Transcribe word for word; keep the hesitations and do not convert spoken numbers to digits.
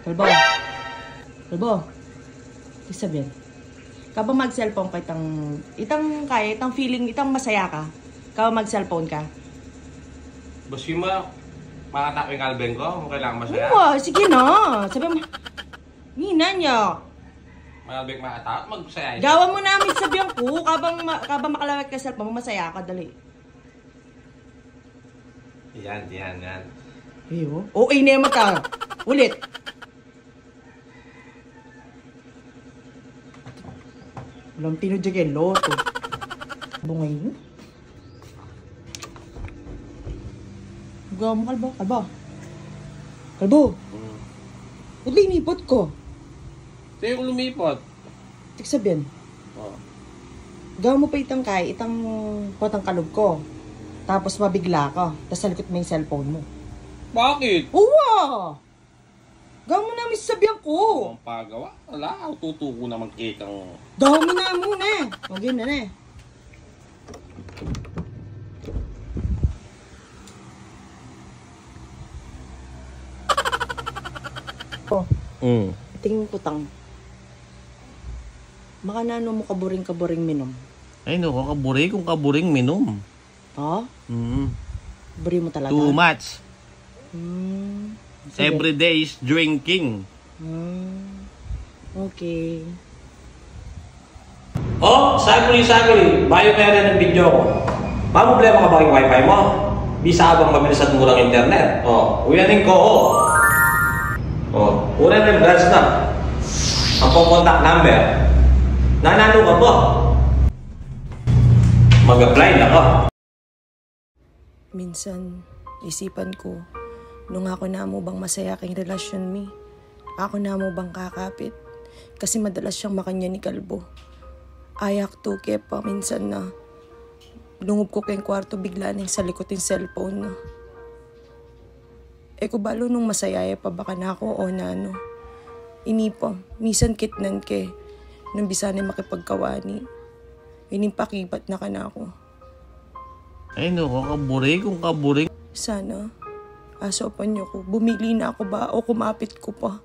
Kalbo. Kalbo. Ibig sabihin, kabang mag-cellphone ka, itang, itang kaya, itang feeling, itang masaya ka, kabang mag-cellphone ka. Basta yung ma-, makataping kalbeng ko, mo kailangan masaya. Oo, sige na. Sabi mo, nina niya. Malabing makatap, magsaya. Gawa mo namin sabihan ko, kabang, ma-, kabang makalawit ka cellphone mo, masaya ka, dali. Yan, yan, yan. Iyo. O, ay, nema ka. Ulit. Walang tino dyan kay Loto. Bungay mo. Gawa mo, Kalbo. Kalbo. Kalbo. Hmm. Ba't di inipot ko? Sa'yo ko lumipot. Ibig sabihin, Oh. Gawa mo pa itang kay, itang potang kalub ko. Tapos mabigla ka. Tapos salikot mo yung cellphone mo. Bakit? Uwa! Gawa mo namin sasabihan ko. Ang pagawa? Wala, tutuko naman kekang. Gawa mo na muna. O, game na na eh. Oh, Mm. Tingin ko tang. Baka nanu mu kaburing-kaburing minum. Ay, naku, kaburi kung kaburing minum. Oh? Mm. Buri mu talaga? Too much. Hmm. Sige. Every day is drinking. Hmm. Okay. Oh, saguli, saguli. Bayu meyari ing video ku. Maproblema ka ba king wifi mu? Bisa ka bang mabilis at murang internet? Oh, uyanin ku, oh. Oh, uyanin, branch na. Ampong contact number. Nananu ka pa? Mag-apply na ka. Minsan, isipan ku, nung aku namu bang masaya king relasyon mi, aku namu bang kakapit, kasi madalas yang makanyan i Kalbo. Ayak tuke pa, minsan na, lungub ku king kwartu, bigla neng salikut ing cellphone na. E ku balu nung masaya ya pa ba kanaku o nanu. Ini pa, misan kitnan ke, nung bisa ne makipagkawani. Ini pakibat na kanaku. Ay, naku, kaburi kung kaburi. Sana, asopan yu ku, bumili na ku ba o kumapit ku pa?